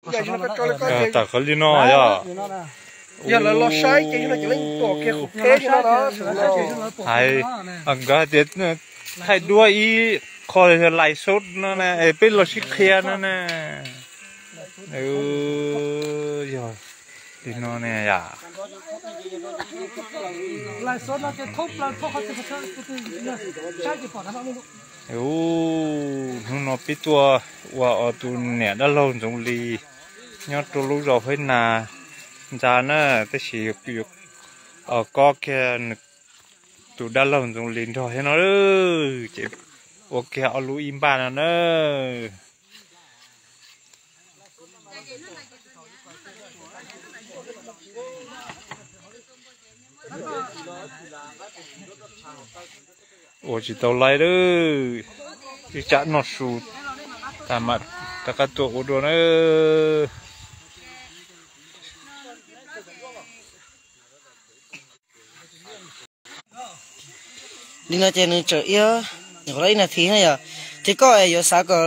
Tawm qhov li no yog. Yog lawv los saib ces yog no ces leej pom kiag qhov pheb li no. Hais, nkawd hais tias thaij duab ib qho lais xov no na, es peb los sib qhia no na. Yog li no ne yom. Hnub no peb tuaj ua tus niam dab laug Ntxoov Lis nyob rau lub zos Huab Nas ntxa na, tab sis kob kiag tus dab laug Ntxoov Lis nrog thiab no, ces ua kiag ob lub ib npaj no na. Ua tsis tau laib lawm, ib tsam noj su tas mam rov qab tuaj ua dua na. Li no ces nws tseem ib, nyuam qhuav ib nas this na yom, ces koj yuav xav kom